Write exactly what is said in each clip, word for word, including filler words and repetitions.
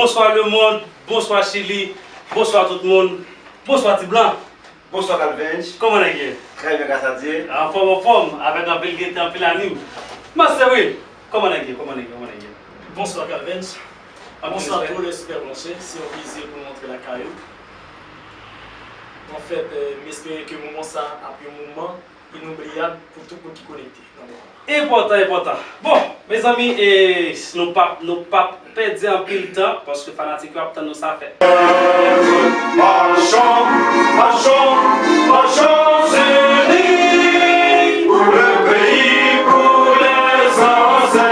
Bonswa lemonn, bonswa Chili, bonswa tout moun, bonswa ti blan. Bonswa Calvens. Kòman nèg ye? Très bien, grâce à Dieu. Anfòm, anfòm, avèk anpil gete, anpil anim. Master Will, kòman nèg ye? Kòman nèg ye? Kòman nèg ye? Bonswa Calvens. Bonswa tou lè sipè branche. Se yon plezi pou nou antre lakay ou. Anfèt, m espere ke moman sa ap yon moman inoubliyab pou tout moun ki konekte nan moman. Enpòtan, enpòtan. Bon, mezanmi, e, nou p ap, nou p ap pèdi anpil tan, paske fanatik yo ap tann nou sa fè. Marchons, marchons, marchons unis pour le pays, pour les ancêtres.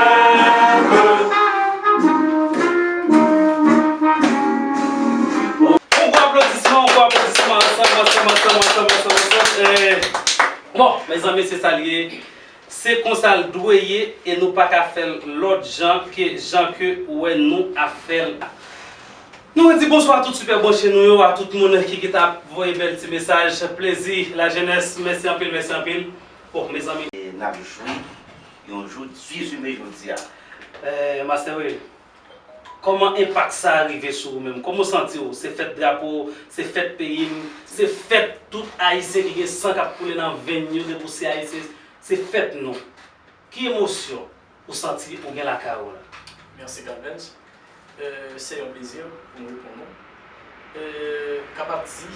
On gwo aplodisman, on gwo aplodisman, ansanm, ansanm, ansanm, ansanm, ansanm, ansanm, ansanm. Eh, bon, mezanmi, se sa l ye. Se konsa l dwe ye e nou pa ka fè l lòt jan ke jan ke ou wè nou ap fè l la. Nou redi bonswa a tout sipè branche nou yo, a tout moun ki gentan ap voye bèl ti mesaj. Plezi, lajenès, mèsi anpil, mèsi anpil. Bon, mezanmi. E n ap jwi yon jou dizuit me jodi a. Eh, Master Will, kòman enpak sa a rive sou ou menm? Kòman w santi w? Se fèt drapo, se fèt peyi m, se fèt tout Ayisyen ki gen san k ap koule nan venn yo depi w se Ayisyen, se fèt nou. Ki emosyon ou santi ou gen lakay ou la? Mèsi Calvens. Euh, se yon plezi pou m reponn ou. Euh, kapab di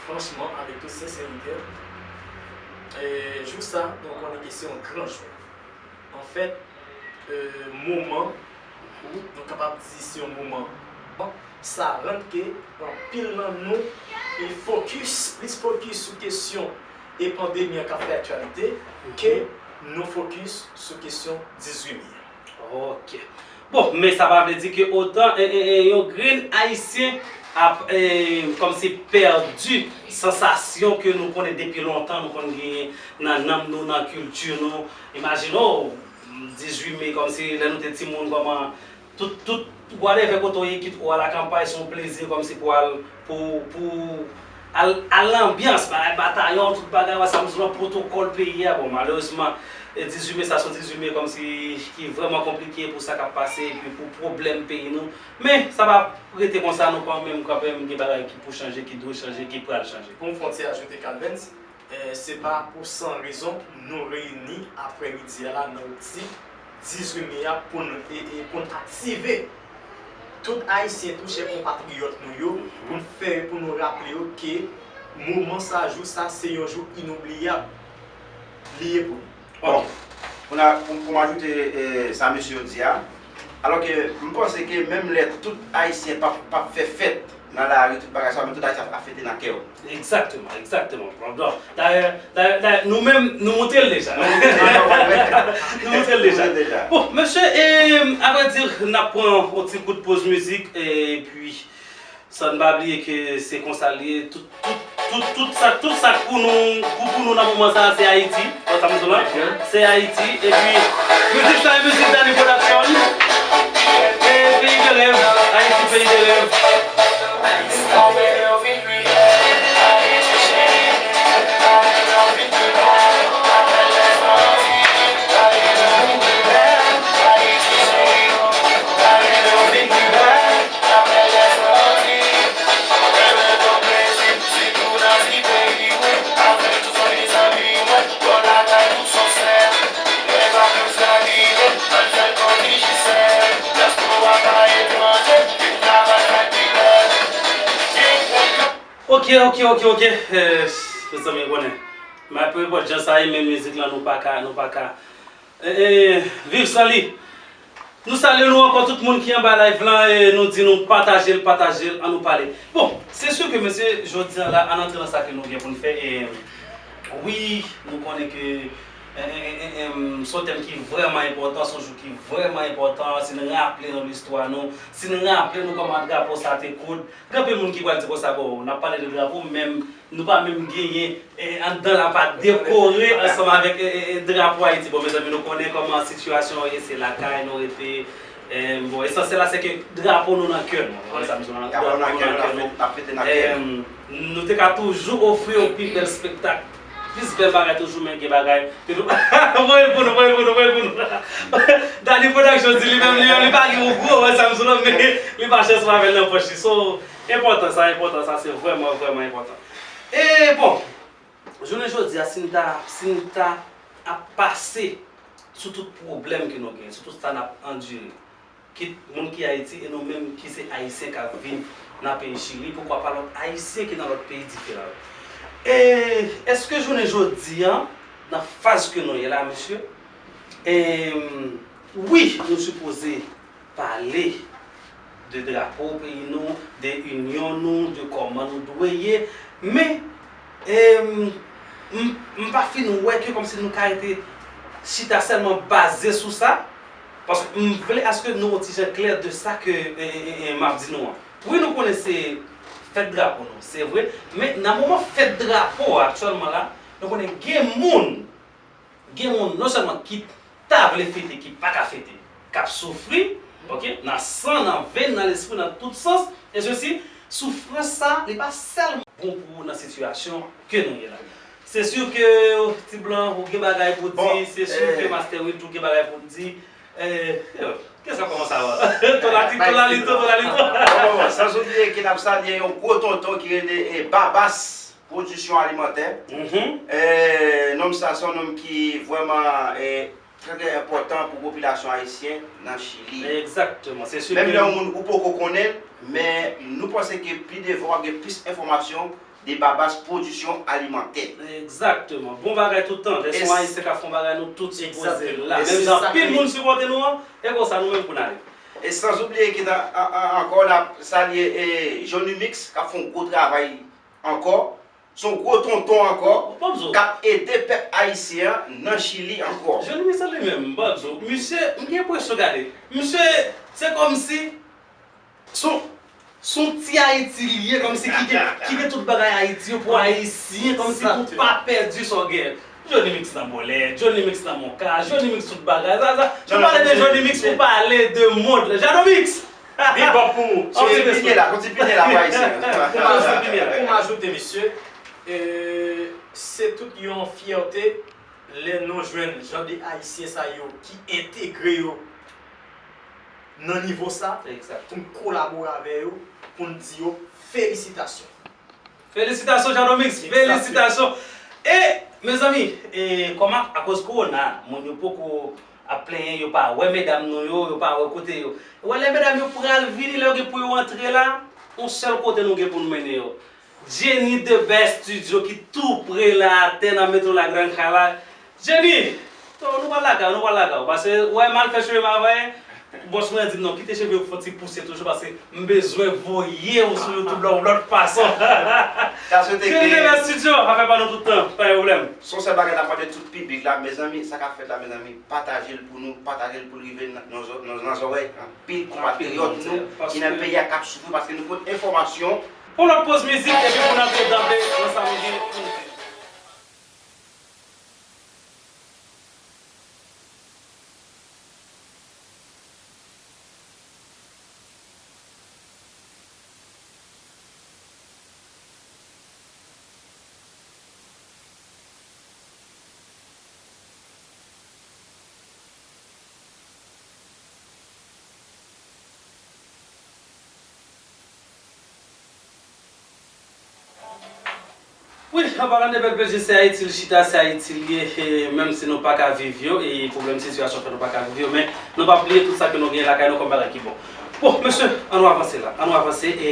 franchman, avèk tout senserite, euh, jou sa, nou konnen ke se yon gran jou. Anfèt, euh, moman, nou kapab di se yon moman, bon, sa rann ke anpil nan nou e fokis, plis fokis sou kesyon e pandemi an k ap fè aktyalite, ke nou fokis sou kesyon dizuit me an. Ok. Bon, men sa pa vle di ke otan e, e, e, yon grenn Ayisyen ap e, kòmsi pèdi sansasyon ke nou konnen depi lontan, nou konn genyen nan nanm nou, nan kilti nou. Imajine w, dizuit me, kòmsi lè nou te timoun, kòman tout, tout, whatever kote w ye, kit ou al akanpay, se yon plezi kòmsi pou al, pou, pou al, al nan anbyans, bagay batayon, tout bagay, wè sa m di w lan, pwotokòl peyi a. Bon, malerezman, e dizuit me sa se yon dizuit me kòmsi ki vrèman konplike pou sa k ap pase, epi pou pwoblèm peyi nou. Men, sa p ap rete konsa non, kanmenm, kanmenm, gen bagay ki pou chanje, ki dwe chanje, ki pral chanje. Pou m fè yon ti ajoute, Calvens, eh, se pa pou san rezon nou reyini aprèmidi a la nan optik dizuit me a pou n, e, e, pou n aktive tout Ayisyen, tou chè konpatriyòt nou yo, pou n fè, pou nou raple yo ke moman sa, jou sa, se yon jou inoubliyab li ye pou nou. Bon, pou n a, pou, pou m ajoute e, sa mesye yo di a, alò ke m panse ke menm lè tout Ayisyen p ap, p ap fè fèt nan lari, tout bagay sa, men tout Ayisyen ap fete nan kè yo. Egzakteman, egzakteman. Bon, bon. Dayè, dayè, dayè, nou menm, nou monte l deja. Nou monte l deja. Bon, mesye, e, avrèdi, n ap pran yon ti kout poz mizik, epi, san n pa bliye ke se konsa l ye, tout, tout, tout, tout sa, tout sa k pou nou, pou, pou nou nan moman sa a, se Ayiti. Wè sa m di w lan? Se Ayiti, epi, mizik sa, e mizik Danny Production. E peyi de rèv, Ayiti, peyi de rèv. Ok, ok, ok, ok. Eh, mezanmi, konnen. M ap repòt jan sa ye, men mizik lan, nou pa ka, nou pa ka. Eh, eh, viv san li. Nou salye nou ankò tout moun ki anba live lan, e nou di nou pataje l, pataje l, ann nou pale. Bon, se si ke mesye, jodi a la, ann antre nan sa ke nou gen pou n fè, e wi, nou konnen ke, e, e, e, e, se yon tèm ki vrèman enpòtan, se yon jou ki vrèman enpòtan, si n raple nou listwa nou, si n raple nou kòman drapo sa te koud, gen anpil moun ki pral di konsa, bon, n ap pale de drapo, men nou pa menm genyen, e, anndan la pa dekore ansanm avèk, e, e, e, drapo Ayiti. Bon, mezanmi, nou konnen kòman sitiyasyon an ye, se lakay nou rete. E, bon, esansyèl la, se ke drapo nou nan kè nou. Wè sa m di w lan, drapo nou nan kè nou. E, nou te ka toujou ofri yon pi bèl espektak Plis bèl bagay toujou, men gen bagay ke nou voye l pou nou, voye l pou nou, voye l pou nou. Dany Production di li menm, li menm, li pa gen yon gwo wè sa m sou non, men li pa chans avè l nan pòch li. So, enpòtan sa, enpòtan sa, se vrèman, vrèman enpòtan. E bon, jounen jodi a, si n ta, si n ta ap pase sou tout pwoblèm ke nou gen, sou tout sa n ap andire, kit moun ki Ayiti e nou menm ki se Ayisyen k ap viv nan peyi Chili, poukwa pa lòt Ayisyen ki nan lòt peyi diferan yo. E èske jounen jodi a, nan faz ke nou ye la, mesye, e, wi, nou sipoze pale de drapo peyi nou, de inyon nou, de kòman nou dwe ye, men, e, m, m pa fin wè ke kòmsi nou ka rete chita sèlman baze sou sa, paske m vle aske nou yon ti jan klè de sa ke, e, e, e, e, m ap di nou an. Wi, nou konnen se fèt drapo nou, se vre, men nan moman fèt drapo a aktyèlman la, nou konnen gen moun, gen moun non sèlman ki ta vle fete, ki pa ka fete, k ap soufri, ok, nan san, nan venn, nan lespri, nan tout sans, e sesi, soufrans sa, li pa sèlman bon pou ou nan sitiyasyon ke nou ye la. Se si ke Ti Blan, ou gen bagay pou di, se si ke Master Will tou gen bagay pou di. Eh, yo, kisa kòmanse a? Tonalito, tonalito, tonalito. Bon, bon, bon, san oubliye ke n ap salye yon gwo tonton ki rele, eh, Babas Pwodisyon Alimantè. Mhm. Eh, nonm sa se yon nonm ki vrèman, eh, trè, trè enpòtan pou popilasyon ayisyen nan Chili. Egzakteman, se si ke menm lè yon moun ou poko konnen l, men nou panse ke pi devan w ap gen plis enfòmasyon de Babas Pwodisyon Alimantè. Egzakteman. Bon bagay tout tan. Lè se yon Ayisyen k ap fè yon bagay, nou tout sipoze la. Menm jan anpil moun sipòte nou an, e konsa nou menm pou n ale. E san oubliye ke nan, an, an, ankò, n ap salye, e, Johnny Mix, k ap fè yon gwo travay ankò. Se yon gwo tonton ankò, k ap ede pèp ayisyen an nan Chili ankò. Johnny Mix li menm, m ap di w, misye, m gen enpresyon gade. Misye, se kòmsi Se yon, se yon ti Ayiti li ye, kòmsi ki gen, ki gen tout bagay Ayiti yo pou Ayisyen, kòmsi pou pa pèdi sa w gen. Johnny Mix nan bòlèt, Johnny Mix nan monka, Johnny Mix tout bagay. Sa, sa, nou pale de Johnny Mix, nou pale de mond lan. Jado Mix! Big up pou ou. Se yon ti pinye la, yon ti pinye la pou Ayisyen. Pou m ajoute, pou m ajoute, mesye, e, se tout yon fyète lè nou jwenn jan de Ayisyen sa yo ki entegre yo nan nivo sa, pou n kolabore avè yo, pou n di yo felisitasyon. Felisitasyon, Jado Mix, felisitasyon. E, mezanmi, e, kòman, akoz kowona, moun yo poko ap plenyen, yo pa wè medam nou yo, yo pa wè kote yo. Wè lè medam yo pral vini, lè yo gen pou yo antre la, yon sèl kote nou gen pou nou mennen yo. Jenny de Best Studio ki tou pre la atè nan metro La Grande Caraïbe. Jenny, to, nou pral lakay ou, nou pral lakay ou. Paske, ou wè, m al fè cheve m avè, bòs mwen di m non, kite cheve yo fè yon ti pouse toujou, paske m bezwen voye w sou YouTube la yon lòt fason. Jenny de Best Studio, ap fè pa nou tout tan, pa gen pwoblèm. Se yon sèl bagay n ap mande tout piblik la, mezanmi, sa k ap fèt la, mezanmi, pataje l pou nou, pataje l pou l rive nan, nan zò-, nan, nan zòrèy anpil konpatriyòt nou ki nan peyi a k ap soufri, paske nou pote enfòmasyon. Yon lòt poz mizik, epi pou n antre danble nan sa nou gen pou nou fè. Wi, an palan de bèl plezi, se Ayiti l chita, se Ayiti l ye, e menm si nou pa ka viv yo, e pwoblèm sitiyasyon fè nou pa ka viv yo, men nou p ap bliye tout sa ke nou gen lakay nou kòm bagay ki bon. Bon, mesye, an nou avanse la, an nou avanse, e,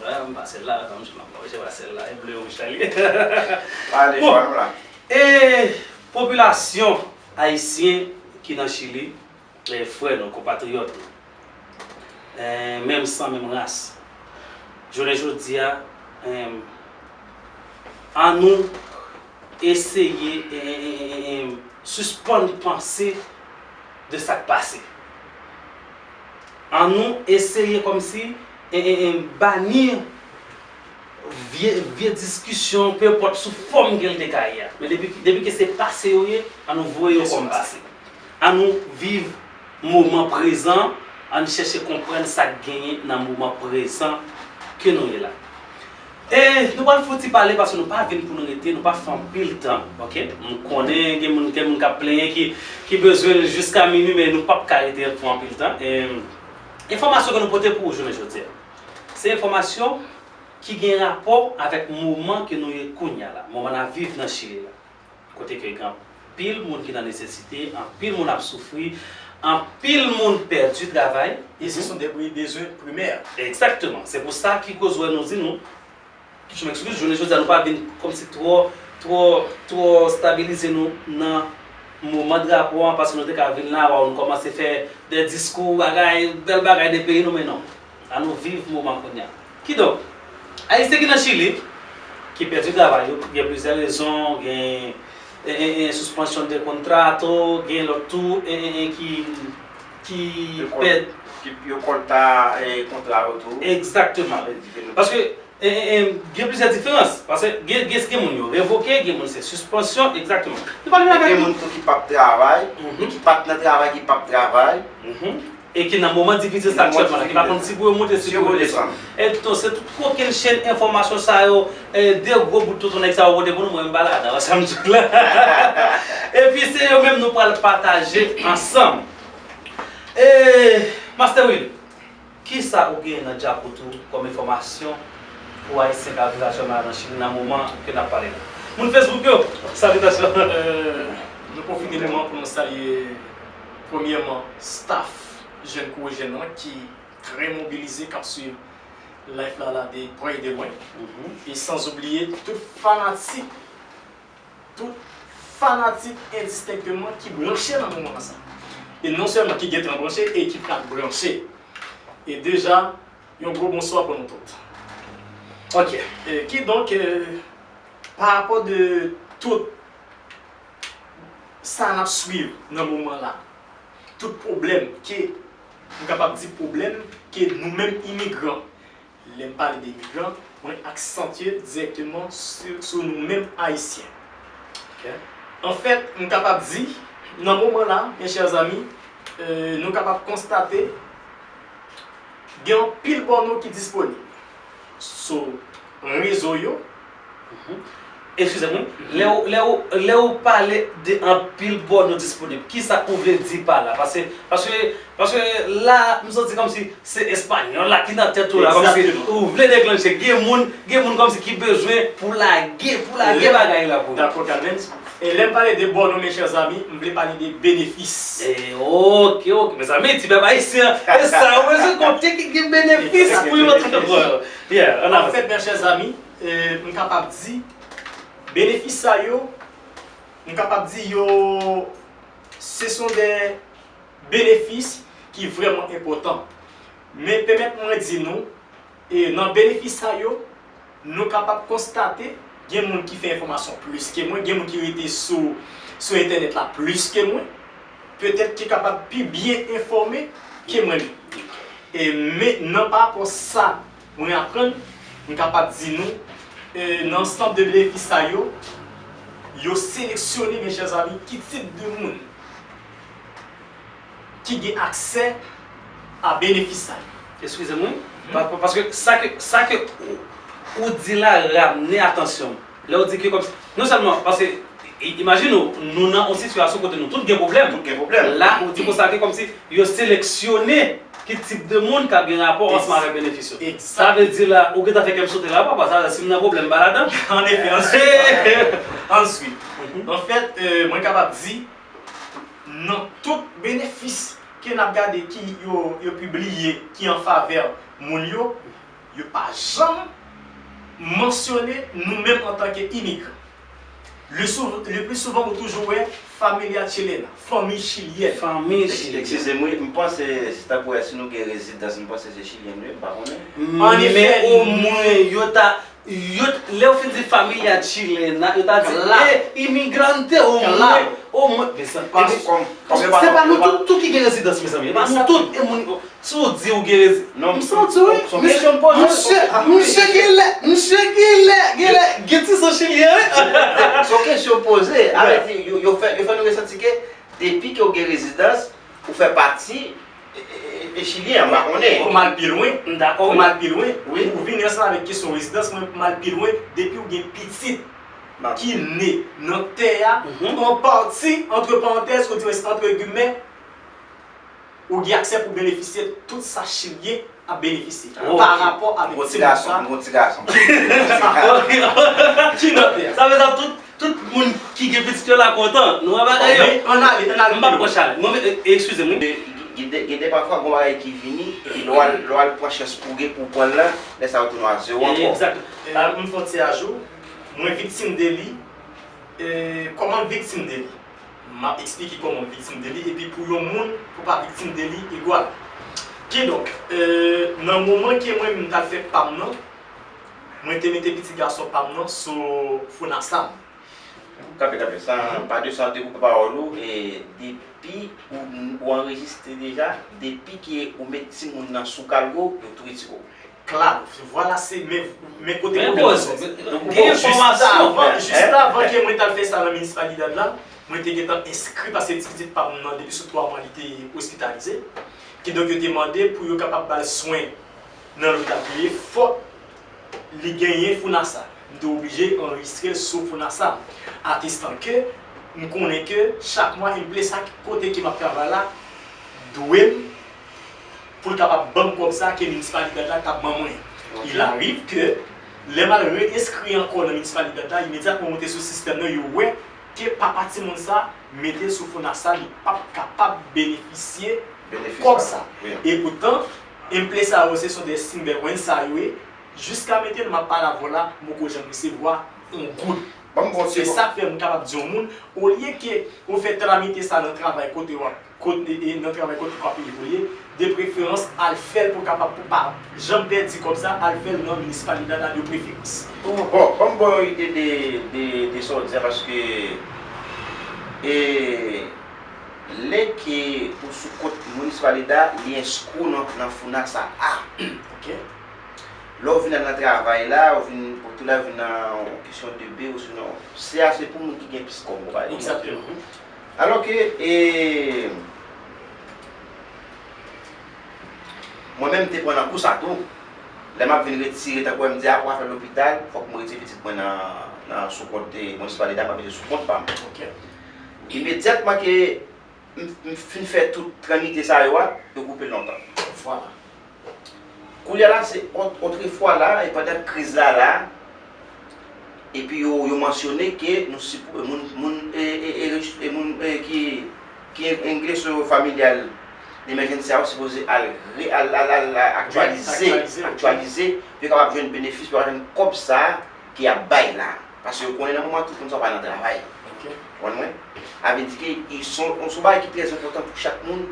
a, m pase la, tann m, m ap manje pase la, e ble wouj la li. Bon, e popilasyon ayisyen ki nan Chili, e, frè nou, konpatriyòt nou, e, menm san, menm ras. Jounen jodi a, e, annou eseye, e, e, e, e, e, sispann panse de sa k pase. Annou eseye kòmsi, e, e, e, bani vye, vye diskisyon, pe enpòt sou fòm ke l te ka ye a. Men depi, depi ke se pase yo ye, annou voye yo kòm pase. Annou viv moman prezan, ann chèche konprann sa k genyen nan moman prezan ke nou ye la. E nou pral fouti pale paske nou pa vin pou nou rete, nou pa fè anpil tan, ok? M konnen gen moun, gen moun k ap plenyen ki, ki bezwen jiska minui, men nou p ap ka rete pou anpil tan. E enfòmasyon ke nou pote pou ou jounen jodi a, se enfòmasyon ki gen rapò avèk moman ke nou ye kounye a la, moman n ap viv nan Chili la. Kote ke gen anpil moun ki nan nesesite, anpil moun ap soufri, anpil moun pèdi travay. E se son de bezwen primè. Egzakteman. Se pou sa ki koz wè nou di nou, ki chonm ekskiz, jounen jodi a nou pa vin kòmsi twò, twò, twò stabilize nou nan moman drapo an, paske nou te ka vin la, waw, nou kòmanse fè de diskou, bagay, bèl bagay de peyi nou, men non. Ann nou viv moman kounye a. Kidonk, Ayisyen ki nan Chili, ki pèdi travay yo, gen plizyè rezon, gen en, en, en, sispansyon de kontrato, gen lòt tou, en, en, en, ki, ki Yo kon- pèd. Ki- Yo konta eh, kontra yo tou. Egzakteman. Paske, en, en, en, gen plizyè diferans. Paske gen, gen, gen moun yo revoke, gen moun se sispansyon, egzakteman. Nou pale avèk Gen moun tou ki p ap travay, Mhm. ki pa t nan travay, ki p ap travay. Mhm. E ki nan moman difisil sa aktyèlman la, ki pa konn si pou yo monte, si pou yo desann. E tonton, se tout kokenn chenn enfòmasyon sa yo, e, de gwo bout tonton nèg sa yo pote pou nou, mwen m pa ladan, wè sa m di w la. Epi se yo menm nou pral pataje ansanm. E, Master Will, kisa ou genyen nan dyakout ou kòm enfòmasyon pou Ayisyen k ap viv aktyèlman la nan Chili nan moman ke n ap pale la? Moun Facebook yo, salitasyon. Euh, nou pwofite moman pou nou salye, premyèman, staff Jèn Kouri Jèn lan ki trè mobilize, k ap swiv live la, la de prè e de lwen. Mhm. E sans oubliye tout fanatik, tout fanatik endistenkteman ki branche nan moman sa. E non sèlman ki gentan branche e ki pral branche. E deja, yon gwo bonswa pou nou tout. Ok. E kidonk, e, pa rapò de tout sa n ap swiv nan moman la, tout pwoblèm ke, m kapab di pwoblèm ke nou menm imigran, lè m pale de imigran, mwen aksantye dirèkteman sou, sou nou menm Ayisyen. Ok. Anfèt, m kapab di, nan moman la, mes chers amis, euh, nou kapab konstate, gen anpil bòno ki disponib sou rezo yo. Mhm. Eskize m, wi. Lè w, lè w, lè w pale de anpil bòno disponib, kisa ou vle di pa la? Paske, paske, paske la, m santi kòmsi se espanyòl la ki nan tèt ou la, kòmsi Egzakteman. Ou vle deklanche. Gen moun, gen moun kòmsi ki bezwen pou lage, pou lage Lè- bagay la pou yo. Dakò, Carmens. E lè m pale de bòno, mes chers amis, m vle pale de benefis. E, ok, ok. Mezanmi, ti pèp ayisyen, e sa, ou bezwen konte ki gen benefis pou yo, tout. Yeah, ann avanse. Anfèt, mes chers amis, euh, m kapab di, benefis sa yo, m kapab di yo, se son de benefis ki vrèman enpòtan. Men pèmèt mwen di nou, e nan benefis sa yo, nou kapab konstate, gen moun ki fè enfòmasyon plis ke mwen, gen moun ki rete sou, sou entènèt la plis ke mwen, petèt ki kapab pi byen enfòme ke mwen menm. E men nan pa rapò sa mwen aprann, m kapab di nou, e, nan ansanm de benefis sa yo, yo seleksyone, mes chers amis, ki tip de moun ki gen aksè a benefis sa yo. Eskize m, wi. Pa- pa- Paske sa ke, sa ke ou, ou di la ramne atansyon m. Lè w di ke kòmsi, non sèlman, paske, i- imajine w, nou nan yon sitiyasyon kote nou tout gen pwoblèm. Tout gen pwoblèm. La, ou di konsa ke kòmsi yo seleksyone ki tip de moun k ap gen rapò ansanm avèk benefis yo. Sa vle di la, ou gentan fè kè m sote la, papa, sa vle di si m nan pwoblèm, m pa ladan. Ann efè, ann swiv. Ann swiv. Mhm. Anfèt, euh, mwen kapab di, nan tout benefis ke n ap gade ki yo, yo pibliye, ki an favè moun yo, yo pa janm mansyone nou menm antanke imigran. Le, sou, le pli souvan, ou toujou wè familia chilena, fanmi chilyèn. Fanmi chilyèn. Eskize m, wi, m panse, se tankou si nou gen rezidans, m panse se chilyen nou ye, m pa konnen. An efè, men omwen, yo ta, yo, lè yo fin di familia chilena, yo ta di, eh, imigrante, omwen, omwen. Men sa pa, se pa nou tout, tout ki gen rezidans, mezanmi. Se pa nou tout, e moun, si w di ou gen rezidans. Non, m santi, wi. Se yon kesyon m poze. Misye, misye genlè, misye genlè, genlè, gen ti san chilyen, wi. Se yon kesyon poze. Avè di, yo, yo fè, yo fè nou resanti ke depi ke w gen rezidans, ou fè pati, E, e, e Chilyen, m pa konnen. Pou m al pi lwen, m dakò, pou m al pi lwen, Wi. Pou vini ansanm avèk kesyon rezidans, mwen, pou m al pi lwen, depi w gen pitit ki ne nan tè a, an pati, antre parantèz, ou di entre guillemets, ou gen aksè pou benefisye tout sa Chilyen ap benefisye pa rapò avèk ti moun sa. M gon ti gason. Ki nan tè a. Sa vle di tout, tout moun ki gen pitit yo la kontan. Nou wè bagay yo. Ann ale, ann ale. M p ap pran chalè. Mwen, e, eskize m, wi. Gen de, gen de pafwa, gon bagay ki vini, epi lè w al, lè w al pran chans pou gen, pou w pran l lan, lè sa yo tounen a zewo ankò. Egzakteman. M fè yon ti ajou. Mwen viktim de li. E, kòman m viktim de li? M ap eksplike kòman m viktim de li, epi pou yon moun, pou pa viktim de li, egwa. Kidonk, e, nan moman ke mwen menm m t al fè pa m nan, mwen te mete pitit gason pa m nan sou Fonasa m. Kanpe, kanpe, san, pa de san, te koupe pawòl ou, e, depi ou, ou anrejistre deja, depi ke ou met timoun nan sou kalgo, yo tou retire w. Claro, vwala se men, men kote pwoblèm nan sòti. Gen enfòmasyon. Jis avan ke mwen t al fè sa nan Minisipalidad la, mwen te gentan enskri paske ti pitit pa m nan depi sou twa mwa li te ospitalize. Kidonk yo te mande pou yo kapab ba l swen nan lopital prive, fòk li genyen Fonasa. M te oblije anrejistre l sou Fonasa m, atestan ke m konnen ke chak mwa M P S A kote ke m ap travay la dwe m pou l kapab ban m kòb sa ke minisipalidad la t ap ban mwen. Il arrive ke lè m al re-enskri ankò nan minisipalidad la, imedyatman moute sou sistèm nan, yo wè ke papa timoun sa mete l sou Fonasa, li p ap kapab benefisye kòb sa. E poutan, M P S A yo se son de sinvèwensa yo ye, jiska mentnan m ap pale avè w la, m poko janm resevwa yon goud. Se sa k fè m kapab di yon moun, olye ke ou fè tramite sa nan travay kote w ap kote, e, nan travay kote w ap evolye, de preferans, al fè l pou w kapab, pou w pa janm pèdi kòb sa, al fè l nan minisipalidad la de preferans. Bon, ban m ba w yon ide de, de, de sa w di a, paske, e, lè ke ou sou kont minisipalidad, li enskri w nan, nan Fonasa a. Lè w vin al nan travay la, ou vin, pou tou la vin nan yon kesyon de B, ou sinon, se a se pou moun ki gen plis kòb, ou pa egzakteman. Alò ke, e, mwen menm m te pran nan kou sa tou. Lè m ap vin retire, tankou wè m di a, pou afè lopital, fòk mwen retire pitit mwen nan, nan sou kont, e, minisipalite a, m ap mete sou kont pa m. Imedyatman ke m, m fin fè tout tramite sa yo a, yo koupe l lontan. Vwala. Koulye a la, se ot-, otrefwa la, e pandan kriz la la, epi yo, yo mansyone ke nou sipo-, moun, moun, e, e, e, e moun, e, ki, ki English Familial Emergency a, yo sipoze al re-, al, al, al, al aktyalize, aktyalize, pou yo kapab jwenn benefis, pou yo jwenn kòb sa a ke y ap bay la. Paske yo konnen nan moman tout moun sa yo pa nan travay. Ou konprann mwen? Sa vle di ke se yon, se yon bagay ki trè enpòtan pou chak moun,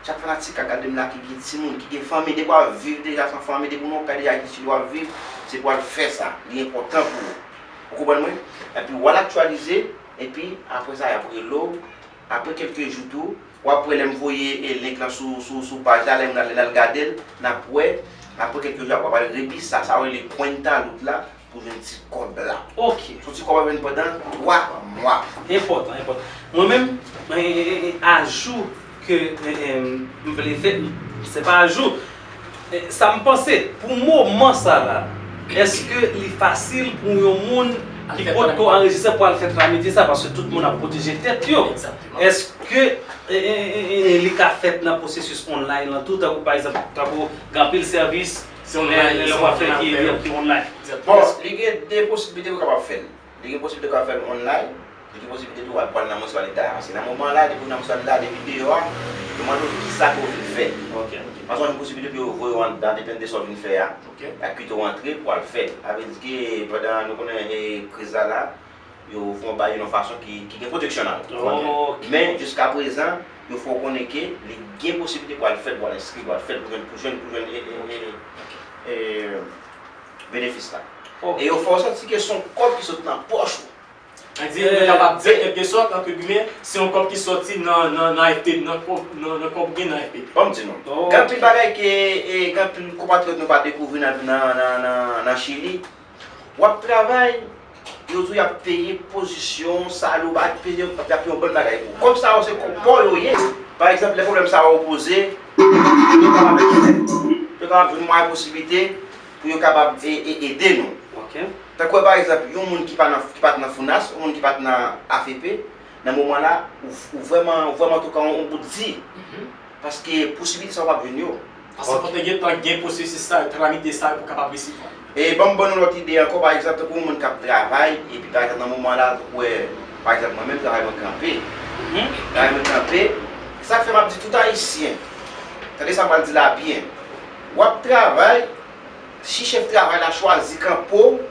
chak fanatik k ap gade m la ki gen timoun, ki gen fanmi, depi w ap viv deja san fanmi, depi w nan yon kay deja ki di w ap viv, se pou w al fè sa. Li enpòtan pou ou. Ou konprann mwen? Epi w al aktyalize, epi apre sa y ap rele w, apre kèlke jou tou, w ap wè lè m voye, e, link lan sou, sou, sou paj la, lè moun al, al gade l, n ap wè, apre kèlke jou, w ap al repi sa, sa yo rele cuenta luz la, pou jwenn ti kòb la. Ok. Se yon ti kòb w ap jwenn pandan twa mwa. Enpòtan, enpòtan. Mwen menm, e, e, e, ajou ke, e, e, m vle fè, se pa ajou. E, sa m panse, pou moman sa la, èske li fasil pou yon moun ki potko anrejistre pou al fè tramite sa? Paske tout moun ap pwoteje tèt yo. Èske, e, e, e, e, li ka fèt nan pwosesis online lan tou, tankou pa egzanp, tankou gen anpil sèvis, lè, lè w ap fè ki, ki online? Bon, li gen de posiblite pou w kapab fè l. Li gen posiblite w ka fè l online, li gen posiblite tou w al pran l nan minisipalite a. Paske nan moman la, depi w nan minisipalite a, depi deyò a, yo mande w kisa ke w vin fè. Paske w gen posiblite pou yo voye w anndan, depann de sa w vin fè a. Y ap kite w antre pou w al fè l. Sa vle di ke pandan nou konnen, e, kriz la la, yo fè w bay yo nan fason ki, ki gen pwoteksyon nan l. Men, jiskaprezan, yo fè w konnen ke li gen posiblite pou w al fè l, pou w al enskri, pou w al fè l, pou jwenn, pou jwenn, pou jwenn, e, e, e, e, benefis la. E yo fè w santi ke se yon kòb ki sot nan pòch ou. Sa di, nou kapab di, an kèlke sòt, entre guillemets, se yon kòb ki sòti nan, nan, nan A F P, nan kòb, nan, nan kòb gen nan A F P. Ban m di nou, gen anpil bagay ke, e, gen anpil konpatriyòt nou pa dekouvri nan, nan, nan, nan, nan Chili. W ap travay, yo di w y ap peye pozisyon, salè w, y ap peye, y ap peye yon bann bagay pou ou. Kòb sa yo, se kòb pa w yo ye. Pa egzanp, lè pwoblèm sa yo poze, Yo kapab jwenn, yo kapab jwenn mwayen posiblite pou yo kapab e- e- ede nou. Ok. Tankou pa egzanp, yon moun ki pa nan, ki pa t nan Founas, yon moun ki pa t nan A F P, nan moman la, ou, ou vrèman, ou vrèman toka yon, yon bout di. Mhm. Paske posiblite sa w p ap jwenn yo. Paske fòk gen tan gen pwosesis sa, kalamite sa pou kapab resevwa. E ban m ban nou lòt ide ankò, pa egzanp, tankou yon moun k ap travay, epi pa egzanp, nan moman la, tankou, wè, pa egzanp, mwen menm, travay mwen kanpe. Mhm. Travay mwen kanpe. Sa k fè m ap di tout Ayisyen, tande sa m pral di la byen. W ap travay, si chèf travay la chwazi kanpe w,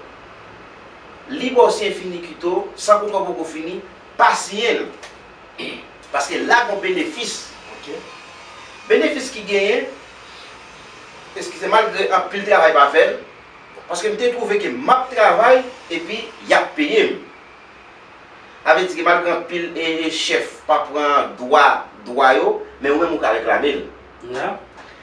li ba w siyen finikito, san kontra poko fini, pa siyen l. Paske la gon benefis. Ok. Benefis ki genyen, eskize, malgre anpil travay pa fè l, paske m te twouve ke m ap travay epi y ap peye m. Sa vle di ke malgre anpil e, e chèf pa pran dwa, dwa yo, men ou menm ou ka reklame l. Ya.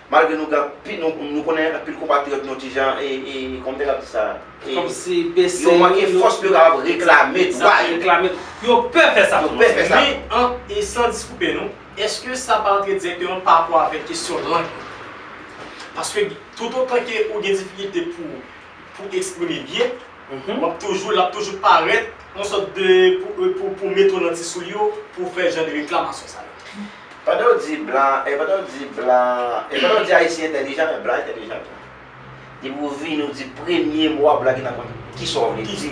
Malgre nou gen anpi-, nou, nou konnen anpil konpatriyòt nou ti jan, e, e, kòman m te ka di sa? E, kòmsi bese yo manke yo, fòs pou yo kapab reklame dwa yo. Reklame. Yo pè fè sa tou. Yo pè fè sa. Men, an, e san diskoupe nou, èske sa pa antre dirèkteman pa rapò avèk kesyon lang? Paske toutotan ke ou gen difikilte pou, pou eksprime byen, mhm, w ap toujou, l ap toujou parèt yon sòt de, pou, pou, pou mete w nan ti soulye w, pou w fè jan de reklamasyon sa yo. Pandan w di blan, e pandan w di blan, e pandan w di Ayisyen entèlijan, men blan entèlijan tou. Depi w vini, w di premye mo a, blan gentan konn kisa w vle di.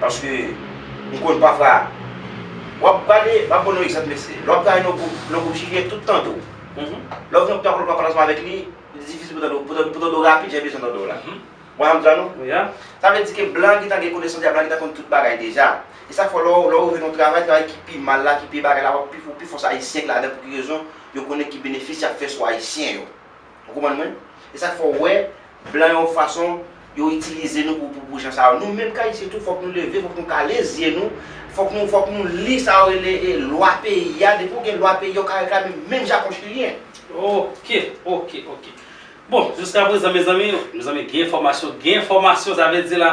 Paske m konn pafwa, w ap gade, m ap ba nou egzanp, mesye. Lè w ap gade nan gwoup, nan gwoup chilyen, tout tande w. Mhm. Lè w vin nan gwoup, w ap pale ansanm avèk li, li difisil pou tande w, pou tande, pou tande w rapid, jan l bezwen tande w la. Mhm. Mwen, m di nou. Wi, a. Sa vle di ke blan gentan gen konesans, blan gentan konn tout bagay deja. E sa k fè lè w, lè w jwenn yon travay, travay ki pi mal la, ki pi bagay la, w ap pi, pi fòs Ayisyen k ladan, pou ki rezon? Yo konnen ki benefis y ap fè sou Ayisyen yo. Ou konprann mwen? E sa k fè w wè, blan yo yon fason, yo itilize nou pou, pou, pou jan sa yo. Nou menm k Ayisyen tou, fòk nou leve, fòk nou kale zye nou, fòk nou, fòk nou li sa yo rele, e, lwa peyi a. Depi w gen lwa peyi a, w ka reklame menm jan ak yon Chilyen. Ok, ok, ok. Bon, jiska prezan, mezanmi, mezanmi, gen enfòmasyon, gen enfòmasyon, sa vle di la.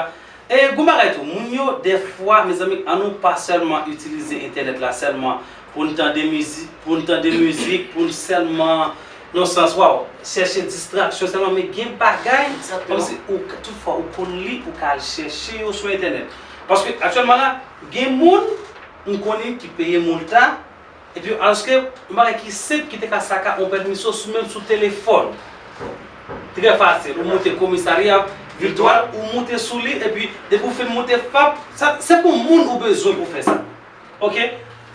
E, gon bagay tou, moun yo, dèfwa, mezanmi, ann nou pa sèlman itilize entènèt la sèlman pou n tande mizik, pou n tande mizik, pou n sèlman, nan sans, waw, chèche distraksyon sèlman, men gen bagay, kòmsi ou, toutfwa, ou konn li, ou ka al chèche yo sou entènèt. Paske, aktyèlman la, gen moun, m konnen ki peye moulta, epi, alòske, yon bagay ki senp ki te ka saka yon pèmisyon sou, menm sou telefòn. Trè fasil. Ou moute komisarya, Viltwal, ou moute sou li, epi depi w fin moute, pap, sa, se pou moun ou bezwen pou fè sa. Ok?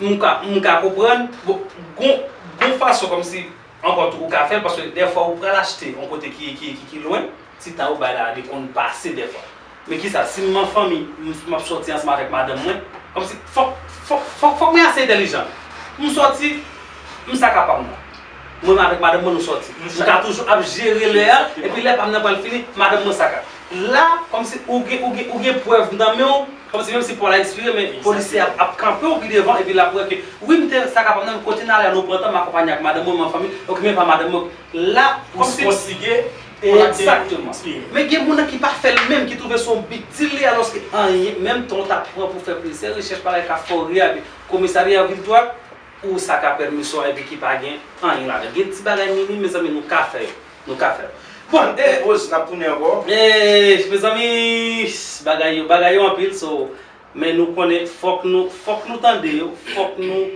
M ka, m ka konprann. Bon, gon, gon fason kòmsi, ankò tou, ou ka fè l, paske dèfwa ou pral achte yon kote ki, ki, ki, ki lwen, ti tan ou bay la, li konn pase dèfwa. Men kisa, si m an fanmi, m, m ap sòti ansanm avèk madanm mwen, kòmsi fòk, fòk, fòk, fòk mwen ase entèlijan. M sòti, m sa kapab mwen. Mwen avèk madanm mwen, nou sòti. M ka toujou ap jere lè a, epi lè pa m nan pral fini, madanm mwen sa ka. La, kòmsi ou gen, ou gen, ou gen prèv nan men w, kòmsi menm si pa w la ekspire, men polisye a ap kanpe w pi devan, epi l ap wè ke, wi, m te sa kapab nan, kote n ale a, nou pran tan, m akonpanye ak madanm mwen, m an fanmi, ok, men pa madanm mwen. La, kòmsi, egzakteman. Men gen moun nan ki pa fè l menm, ki twouve se yon big deal li, alòske anyen, menm tan w t ap pran pou fè plizyè rechèch, bagay ka fè w ri, epi komisarya Viltwal, ou sa ka pèmisyon, epi ki pa gen anyen ladan. Gen ti bagay minim, mezanmi, nou ka fè yo. Nou ka fè yo. Bon, e, poz, n ap tounen ankò. E, mezanmi, bagay yo, bagay yo anpil, so, men nou konnen, fòk nou, fòk nou tande yo, fòk nou,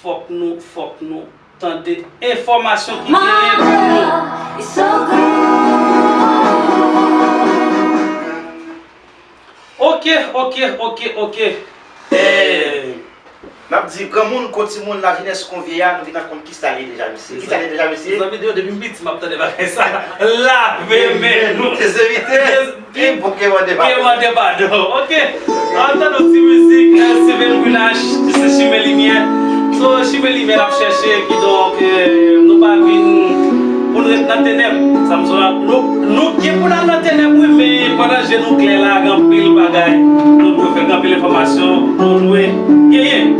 fòk nou, fòk nou tande enfòmasyon ki genyen pou nou. Ok, ok, ok, ok. Eh, n ap di granmoun kon timoun, lajenès kon vyeya, nou gentan konn kisa l ye deja, mesye. Kisa l ye deja, mesye? Mezanmi, depi m piti, m ap tande bagay sa. Lave men nou. Nou te se vite. Ki bouke mande padon. Ki mande padon. Ok. An tann yon ti mizik, eh, Steven Brunache, se Chimen Limyè. So, Chimen Limyè n ap chèche, kidonk, eh, nou pa vin pou n ret nan tenèb. Sa m di w la, nou, nou gen pou n al nan tenèb, wi, men pandan je nou klè la, gen anpil bagay nou dwe fè, gen anpil enfòmasyon nou dwe genyen.